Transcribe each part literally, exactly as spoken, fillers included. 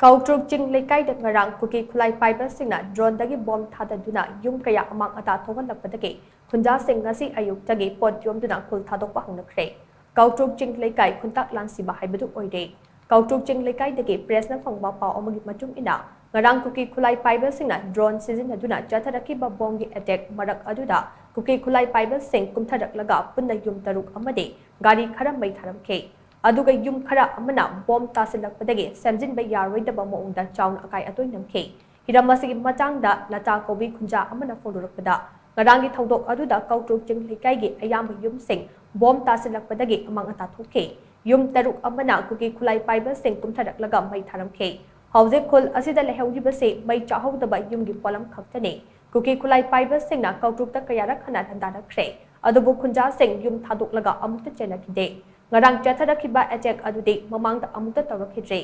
ꯀꯥꯎꯇ꯭ꯔꯨꯛ ꯆꯤꯡ ꯂꯩꯀꯥꯏꯗ ꯉꯔꯥꯡ ꯀꯨꯀꯤ ꯈꯨꯠꯂꯥꯏ ꯄꯥꯏꯕꯁꯤꯡꯅ ꯗ꯭ꯔꯣꯟꯗꯒꯤ ꯕꯣꯝ ꯊꯥꯗꯗꯨꯅ ꯌꯨꯝ ꯀꯌꯥ ꯑꯃꯥꯡ ꯑꯇꯥ ꯊꯣꯛꯍꯜꯂꯛꯄꯗꯒꯤ ꯈꯨꯟꯖꯥꯁꯤꯡ ꯉꯁꯤ ꯑꯌꯨꯛꯇꯒꯤ ꯄꯣꯠ ꯌꯣꯝꯗꯨꯅ ꯈꯨꯜ ꯊꯥꯗꯣꯛꯄ ꯍꯧꯅꯈ꯭ꯔꯦ꯫ ꯀꯥꯎꯇ꯭ꯔꯨꯛ ꯆꯤꯡ ꯂꯩꯀꯥꯏ ꯈꯨꯟꯇꯥꯛ ꯂꯥꯟꯁꯤꯕ ꯍꯥꯏꯕꯗꯨ ꯑꯣꯏꯔꯦ꯫ ꯀꯥꯎꯇ꯭ꯔꯨꯛ ꯆꯤꯡ ꯂꯩꯀꯥꯏꯗꯒꯤ ꯄ꯭ꯔꯦꯁꯅ ꯐꯪꯕ ꯄꯥꯎ ꯑꯃꯒꯤ ꯃꯇꯨꯡ ꯏꯟꯅ, ꯉꯔꯥꯡ ꯀꯨꯀꯤ ꯈꯨꯠꯂꯥꯏ ꯄꯥꯏꯕꯁꯤꯡꯅ ꯗ꯭ꯔꯣꯟ ꯁꯤꯖꯤꯟꯅꯗꯨꯅ ꯆꯠꯊꯔꯛꯈꯤꯕ ꯕꯣꯝꯒꯤ ꯑꯦꯇꯦꯛ ꯃꯔꯛ ꯑꯗꯨꯗ ꯀꯨꯀꯤ ꯈꯨꯠꯂꯥꯏ ꯄꯥꯏꯕꯁꯤꯡ ꯀꯨꯝꯊꯔꯛꯂꯒ ꯄꯨꯟꯅ ꯌꯨꯝ ꯇꯔꯨꯛ ꯑꯃꯗꯤ ꯒꯥꯔꯤ ꯈꯔ ꯃꯩ ꯊꯥꯔꯝꯈꯤ꯫ ꯑꯗꯨꯒ ꯌꯨꯝ ꯈꯔ ꯑꯃꯅ ꯕꯣꯝ ꯇꯥꯁꯤꯜꯂꯛꯄꯗꯒꯤ ꯁꯦꯝꯖꯤꯟꯕ ꯌꯥꯔꯣꯏꯗꯕ ꯃꯑꯣꯡꯗ ꯆꯥꯎꯅ ꯑꯀꯥꯏ ꯑꯇꯣꯏ ꯅꯪꯈꯤ꯫ ꯍꯤꯔꯝ ꯑꯁꯤꯒꯤ ꯃꯇꯥꯡꯗ ꯂꯇꯥ ꯀꯧꯕꯤ ꯈꯨꯟꯖꯥ ꯑꯃꯅ ꯐꯣꯡꯗꯣꯔꯛꯄꯗ, ꯉꯔꯥꯡꯒꯤ ꯊꯧꯗꯣꯛ ꯑꯗꯨꯗ ꯀꯥꯎꯇ꯭ꯔꯨꯛ ꯆꯤꯡ ꯂꯩꯀꯥꯏꯒꯤ ꯑꯌꯥꯝꯕ ꯌꯨꯝꯁꯤꯡ ꯕꯣꯝ ꯇꯥꯁꯤꯜꯂꯛꯄꯗꯒꯤ ꯑꯃꯥꯡ ꯑꯇꯥ ꯊꯣꯛꯈꯤ꯫ ꯌꯨꯝ ꯇꯔꯨꯛ ꯑꯃꯅ ꯀꯨꯀꯤ ꯈꯨꯠꯂꯥꯏ ꯄꯥꯏꯕꯁꯤꯡ ꯀꯨꯝꯊꯔꯛꯂꯒ ꯃꯩ ꯊꯥꯔꯝꯈꯤ꯫ ꯍꯧꯖꯤꯛ ꯈꯨꯜ ꯑꯁꯤꯗ ꯂꯩꯍꯧꯔꯤꯕꯁꯤ ꯃꯩ ꯆꯥꯍꯧꯗꯕ ꯌꯨꯝꯒꯤ ꯄꯣꯠꯂꯝ ꯈꯛꯇꯅꯤ꯫ ꯀꯨꯀꯤ ꯈꯨꯠꯂꯥꯏ ꯄꯥꯏꯕꯁꯤꯡꯅ ꯀꯥꯎꯇ꯭ꯔꯨꯛꯇ ꯀꯌꯥꯔꯛ ꯍꯟꯅ ꯂꯥꯟꯗꯥꯔꯛꯈ꯭ꯔꯦ꯫ ꯑꯗꯨꯕꯨ ꯈꯨꯟꯖꯥꯁꯤꯡ ꯌꯨꯝ ꯊꯥꯗꯣꯛꯂꯒ ꯑꯃꯨꯛꯇ ꯆꯦꯟꯅꯈꯤꯗꯦ꯫ ꯉꯔꯥꯡ ꯆꯠꯊꯔꯛꯈꯤꯕ ꯑꯦꯇꯦꯛ ꯑꯗꯨꯗꯤ ꯃꯃꯥꯡꯗ ꯑꯃꯨꯛꯇ ꯇꯧꯔꯛꯈꯤꯗ꯭ꯔꯤ꯫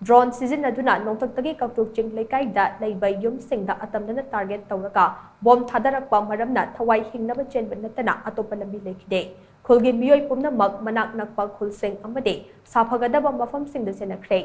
ꯗ꯭ꯔꯣꯟ ꯁꯤꯖꯤꯟꯅꯗꯨꯅ ꯅꯣꯡꯊꯛꯇꯒꯤ ꯀꯥꯎꯇ꯭ꯔꯨꯛ ꯆꯤꯡ ꯂꯩꯀꯥꯏꯗ ꯂꯩꯕ ꯌꯨꯝꯁꯤꯡꯗ ꯑꯇꯝꯅꯅ ꯇꯥꯔꯒꯦꯠ ꯇꯧꯔꯒ ꯕꯣꯝ ꯊꯥꯗꯔꯛꯄ ꯃꯔꯝꯅ ꯊꯋꯥꯏ ꯍꯤꯡꯅꯕ ꯆꯦꯟꯕ ꯅꯠꯇꯅ ꯑꯇꯣꯞꯄ ꯂꯝꯕꯤ ꯂꯩꯈꯤꯗꯦ꯫ ꯈꯨꯜꯒꯤ ꯃꯤꯑꯣꯏ ꯄꯨꯝꯅꯃꯛ ꯃꯅꯥꯛ ꯅꯛꯄ ꯈꯨꯜꯁꯤꯡ ꯑꯃꯗꯤ ꯁꯥꯐꯒꯗꯕ ꯃꯐꯝꯁꯤꯡꯗ ꯆꯦꯟꯅꯈ꯭ꯔꯦ꯫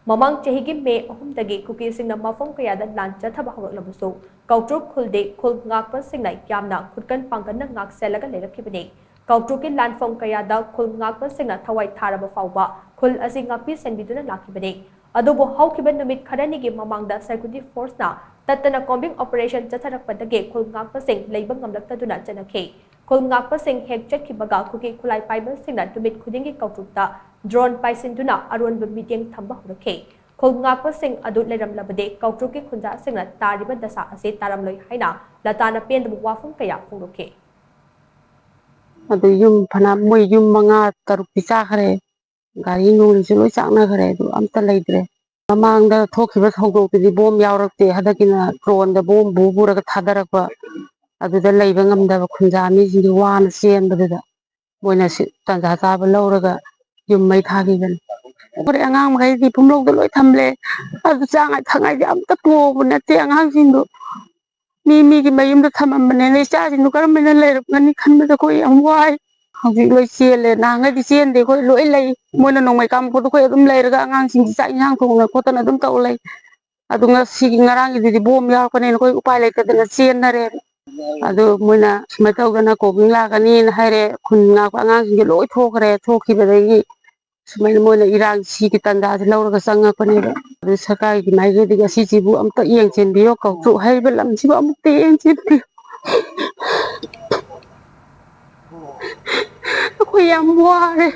ꯃꯃꯥꯡ ꯆꯍꯤꯒꯤ ꯃꯦ ꯑꯍꯨꯝꯗꯒꯤ ꯀꯨꯀꯤꯁꯤꯡꯅ ꯃꯐꯝ ꯀꯌꯥꯗ ꯂꯥꯟ ꯆꯠꯊꯕ ꯍꯧꯔꯛꯂꯕꯁꯨ, ꯀꯥꯎꯇ꯭ꯔꯨꯛ ꯈꯨꯜꯗꯤ ꯈꯨꯜ ꯉꯥꯛꯄꯁꯤꯡꯅ ꯌꯥꯝꯅ ꯈꯨꯠꯀꯟ ꯄꯥꯡꯒꯟꯅ ꯉꯥꯛ ꯁꯦꯜꯂꯒ ꯂꯩꯔꯛꯈꯤꯕꯅꯤ꯫ ꯀꯥꯎꯇ꯭ꯔꯨꯛꯀꯤ ꯂꯥꯟꯐꯝ ꯀꯌꯥꯗ ꯈꯨꯜ ꯉꯥꯛꯄꯁꯤꯡꯅ ꯊꯋꯥꯏ ꯊꯥꯔꯕ ꯐꯥꯎꯕ ꯈꯨꯜ ꯑꯁꯤ ꯉꯥꯛꯄꯤ ꯁꯦꯟꯕꯤꯗꯨꯅ ꯂꯥꯛꯈꯤꯕꯅꯤ꯫ ꯑꯗꯨꯕꯨ ꯍꯧꯈꯤꯕ ꯅꯨꯃꯤꯠ ꯈꯔꯅꯤꯒꯤ ꯃꯃꯥꯡꯗ security forceꯅ ꯇꯠꯇꯅ combing operation ꯆꯠꯊꯔꯛꯄꯗꯒꯤ ꯈꯨꯜ ꯉꯥꯛꯄꯁꯤꯡ ꯂꯩꯕ ꯉꯝꯂꯛꯇꯗꯨꯅ ꯆꯠꯅꯈꯤ꯫ ꯈꯨꯜ ꯉꯥꯛꯄꯁꯤꯡ ꯍꯦꯛ ꯆꯠꯈꯤꯕꯒ ꯀꯨꯀꯤ ꯈꯨꯠꯂꯥꯏ ꯄꯥꯏꯕꯁꯤꯡꯅ ꯅꯨꯃꯤꯠ ꯈꯨꯗꯤꯡꯒꯤ ꯀꯥꯎꯇ꯭ꯔꯨꯛꯇ ꯗ꯭ꯔꯣꯟ ꯄꯥꯏꯁꯤꯟꯗꯨꯅ ꯑꯔꯣꯟꯕ ꯃꯤꯠꯌꯦꯡ ꯊꯝꯕ ꯍꯧꯔꯛꯈꯤ꯫ ꯈꯨꯜ ꯉꯥꯛꯄꯁꯤꯡ ꯑꯗꯨ ꯂꯩꯔꯝꯂꯕꯗꯤ ꯀꯥꯎꯇ꯭ꯔꯨꯛꯀꯤ ꯈꯨꯟꯖꯥꯁꯤꯡꯅ ꯇꯥꯔꯤꯕ ꯗꯁꯥ ꯑꯁꯤ ꯇꯥꯔꯝꯂꯣꯏ ꯍꯥꯏꯅ ꯂꯇꯥꯅ ꯄꯦꯟꯗꯕ ꯋꯥꯐꯝ ꯀꯌꯥ ꯐꯣꯡꯗꯣꯛꯈꯤ꯫ ꯑꯗꯨ ꯌꯨꯝ ꯐꯅ ꯃꯣꯏ ꯌꯨꯝ ꯃꯉꯥ ꯇꯔꯨꯛꯇꯤ ꯆꯥꯈ꯭ꯔꯦ꯫ ꯒꯥꯔꯤ ꯅꯨꯡꯁꯨ ꯂꯣꯏ ꯆꯥꯛꯅꯈ꯭ꯔꯦ, ꯑꯗꯨ ꯑꯝꯇ ꯂꯩꯇ꯭ꯔꯦ꯫ ꯃꯃꯥꯡꯗ ꯊꯣꯛꯈꯤꯕ ꯊꯧꯗꯣꯛꯇꯨꯗꯤ ꯕꯣꯝ ꯌꯥꯎꯔꯛꯇꯦ, ꯍꯟꯗꯛꯀꯤꯅ ꯗ꯭ꯔꯣꯟꯗ ꯕꯣꯝ ꯄꯨ ꯄꯨꯔꯒ ꯊꯥꯗꯔꯛꯄ꯫ ꯑꯗꯨꯗ ꯂꯩꯕ ꯉꯝꯗꯕ ꯈꯨꯟꯖꯥ ꯃꯤꯁꯤꯡꯗꯤ ꯋꯥꯅ ꯆꯦꯟꯕꯗꯨꯗ ꯃꯣꯏꯅ ꯁꯤ ꯇꯥꯟꯖꯥ ꯆꯥꯕ ꯂꯧꯔꯒ ꯌꯨꯝ ꯃꯩ ꯊꯥꯈꯤꯕꯅꯤ꯫ ꯑꯩꯈꯣꯏ ꯑꯉꯥꯡ ꯃꯈꯩꯗꯤ ꯄꯨꯝꯂꯧꯗ ꯂꯣꯏ ꯊꯝꯂꯦ꯫ ꯑꯗꯨ ꯆꯥꯉꯥꯏ ꯊꯛꯉꯥꯏꯗꯤ ꯑꯝꯇ ꯄꯨꯍꯧꯕ ꯅꯠꯇꯦ ꯑꯉꯥꯡꯁꯤꯡꯗꯣ꯫ ꯃꯤ ꯃꯤꯒꯤ ꯃꯌꯨꯝꯗ ꯊꯝꯃꯝꯕꯅꯤꯅ ꯏꯆꯥꯁꯤꯡꯗꯣ ꯀꯔꯝ ꯍꯥꯏꯅ ꯂꯩꯔꯝꯒꯅꯤ ꯈꯟꯕꯗ ꯑꯩꯈꯣꯏ ꯌꯥꯝ ꯋꯥꯏ꯫ ꯍꯧꯖꯤꯛ ꯂꯣꯏ ꯆꯦꯜꯂꯦ꯫ ꯅꯍꯥꯟꯈꯩꯗꯤ ꯆꯦꯟꯗꯦ, ꯑꯩꯈꯣꯏ ꯂꯣꯏ ꯂꯩ꯫ ꯃꯣꯏꯅ ꯅꯣꯡꯃꯩ ꯀꯥꯞꯄ ꯈꯣꯠꯄ ꯑꯩꯈꯣꯏ ꯑꯗꯨꯝ ꯂꯩꯔꯒ ꯑꯉꯥꯡꯁꯤꯡꯁꯤ ꯆꯥꯛ ꯏꯟꯁꯥꯡ ꯊꯣꯡꯗꯅ ꯈꯣꯠꯇꯅ ꯑꯗꯨꯝ ꯇꯧ ꯂꯩ꯫ ꯑꯗꯨ ꯉꯁꯤꯒꯤ, ꯉꯔꯥꯡꯒꯤꯗꯨꯗꯤ ꯕꯣꯝ ꯌꯥꯎꯔꯛꯄꯅꯤꯅ ꯑꯩꯈꯣꯏ ꯎꯄꯥꯏ ꯂꯩꯇꯗꯅ ꯆꯦꯟꯅꯔꯦ꯫ ꯑꯗꯨ ꯃꯣꯏꯅ ꯁꯨꯃꯥꯏꯅ ꯇꯧꯗꯅ ꯀꯣꯕꯤꯡ ꯂꯥꯛꯀꯅꯤꯅ ꯍꯥꯏꯔꯦ꯫ ꯈꯨꯟ ꯉꯥꯛꯄ ꯑꯉꯥꯡꯁꯤꯡꯁꯦ ꯂꯣꯏ ꯊꯣꯛꯈ꯭ꯔꯦ꯫ ꯊꯣꯛꯈꯤꯕꯗꯒꯤ ꯁꯨꯃꯥꯏꯅ ꯃꯣꯏꯅ ꯏꯔꯥꯡ ꯁꯤꯒꯤ ꯇꯥꯟꯖꯥꯁꯦ ꯂꯧꯔꯒ ꯆꯪꯉꯛꯄꯅꯦꯕ꯫ ꯑꯗꯨ ꯁꯔꯀꯥꯔꯒꯤ ꯃꯥꯏꯀꯩꯗꯒꯤ ꯑꯁꯤꯁꯤꯕꯨ ꯑꯝꯇ ꯌꯦꯡꯁꯤꯟꯕꯤꯌꯣ, ꯀꯧꯇ꯭ꯔꯨꯛ ꯍꯥꯏꯔꯤꯕ ꯂꯝꯁꯤꯕꯨ ꯑꯃꯨꯛꯇ ꯌꯦꯡꯁꯤꯟꯕꯤꯌꯨ꯫ ꯑꯩꯈꯣꯏ ꯌꯥꯝ ꯋꯥꯔꯦ꯫